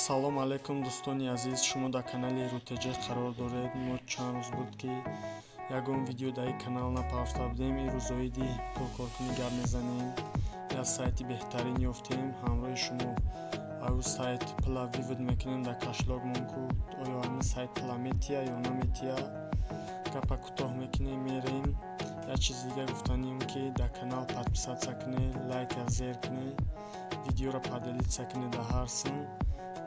Салом алейкум, дӯстони азиз, шумо дар канали РУТЖ қарор доред. Мо чанд рӯз буд, ки ягон видео дар ин канал напарафта будем. Ин рӯзоиди пулкоркунӣ гап мезанем. Як сайти беҳтарин ёфтем, ҳамроҳи шумо аю сайт пула вывод мекунем дар кошелёкмон, ку оё ҳамин сайт пула метия ё наметия. Гапа кӯтоҳ мекунем, мерем. Як чизи дига гуфтанием, ки дар канал подписаться кунед, лайка зер кунед, видеоро поделиться кунед дар ҳар син.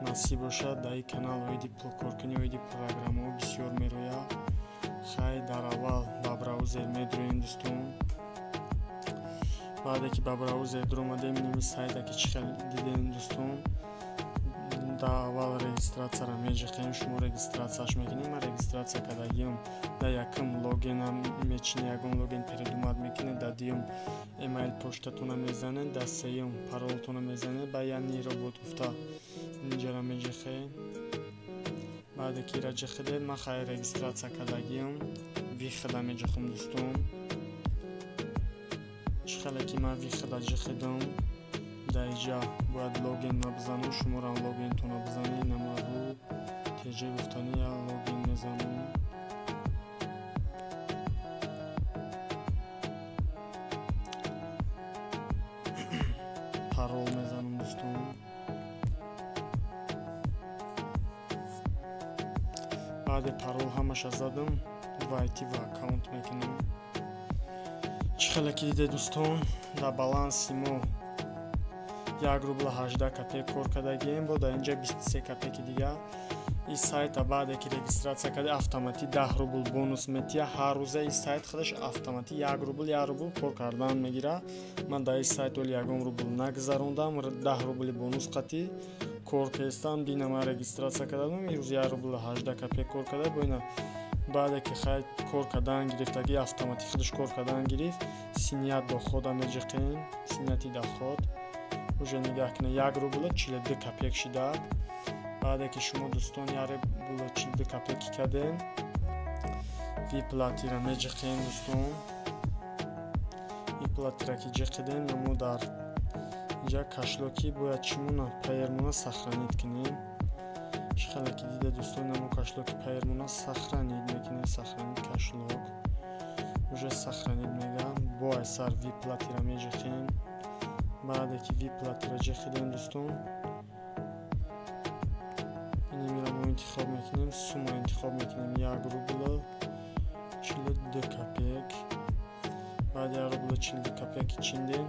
Насиб бошад, дар ин канал оиди пулкоркунӣ, оиди программаҳо бисёр мерояд. Хай, дар аввал ба браузер медуроем, дӯстон. Баъде ки ба браузер дуромадем, инами сайта ки чӣ хел дидем, дӯстон, дар аввал регистратсияро меҷиқем. Шумо регистратсияш мекунем. Ман регистратсия кардагиам. Дар якум логина мечинед, ягон логин придумать мекунед, дар дуюм эмайл поштатона мезанед, дар сеюм паролтона мезанед, ба я не робот гуфта инҷара меҷиқед. Баъде ки ира ҷиқидед, ман хай регистратсия кардагиам, выход а меҷиқам, дӯстон. Чӣ хеле ки ман выход а ҷиқидам, дар инҷа бояд логинма бизанам, шуморам логинтона бизанед. Намару теҷа гуфтани я логин мезанам. Парол мезанам, дӯстон. Баъде парол ҳамаша задам, войти в аккаунт мекунам. Чӣ хеле ки дидед, дӯстон, дар баланси мо 1 рубла 18 копеек кор кардагием, бо дар инҷа 23 копейки дига. Ин сайта баъде ки регистратсия карди, автоматӣ 10 рубл бонус метия. Ҳар рӯза ин сайт худаш автоматӣ 1 рубл, 1 рубл кор кардан мегирад. Ман дар ин сайт оли ягон рубл нагузарондам, 10 рубли бонус қатӣ кор кестам. Дина ман регистратсия кардам, имрӯз 1 рубл 18 копеек кор карда. Бо ина баъде ки хай кор кардан гирифтагӣ, автоматӣ худаш кор кардан гирифт. Снять доход а меҷиқем, снятие доход. Уже нигаҳ кунед, 1 рубла 42 копеек шида. Баъде ки шумо, дӯстон, 1 рубла 42 копейки кардем, выплаты ра меҷиқем, дӯстон. Выплаты ра ки ҷиқидем, намо дар инҷа кошелёки бояд чӣ мона, Паермона сохранить кунем. Чӣ хеле ки дида, дӯстон, намо кошелёки Паермона сохранить мекунем. Сохранить кошелёк, уже сохранить мегам. Бо айсар выплаты ра меҷиқем. Баъде ки выплаты ра ҷиқидем, дӯстон, инамира мо интихоб мекунем, сумма интихоб мекунем, 1 рубла 42 копеек. Баъд 1 рубла 42 копейки чиндем,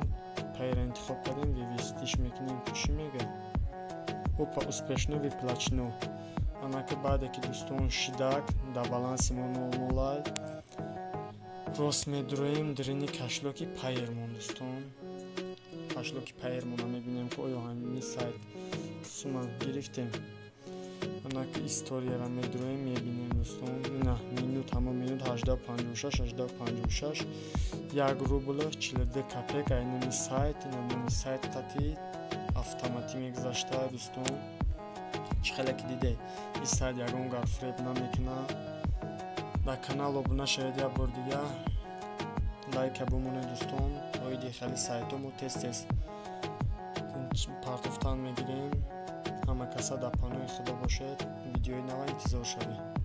Пайера интихоб кардем, вывести ш мекунем. Чӣ мега? Опа, успешно выплачено. Анаки баъде ки, дӯстон, шидак, дар баланси мо нол нолай. Рост медуроем дарини кошелёки Пайермон, дӯстон. Кошелёки Пайермона мебинем, ки оё ҳамин сайт сума гирифтем. Анаки историяра медуроем, мебинем, дӯстон. Ина минут, ҳама минут 18:56, 18:56, 1 рубла 42 копеек ай номи сайт. Ина номи сайт қатӣ автоматӣ мегузашта, дӯстон. Чӣ хеле ки диде, ин сайт ягон гар фиреб намекунад. Дар канал обуна шавед, як бор дига лайка бимонед, дӯстон. Оиди хеле сайтҳо мо тез тез партофтан мегирем. Ҳама каса дар паноҳи Худо бошед, видеои нава интизор шавед.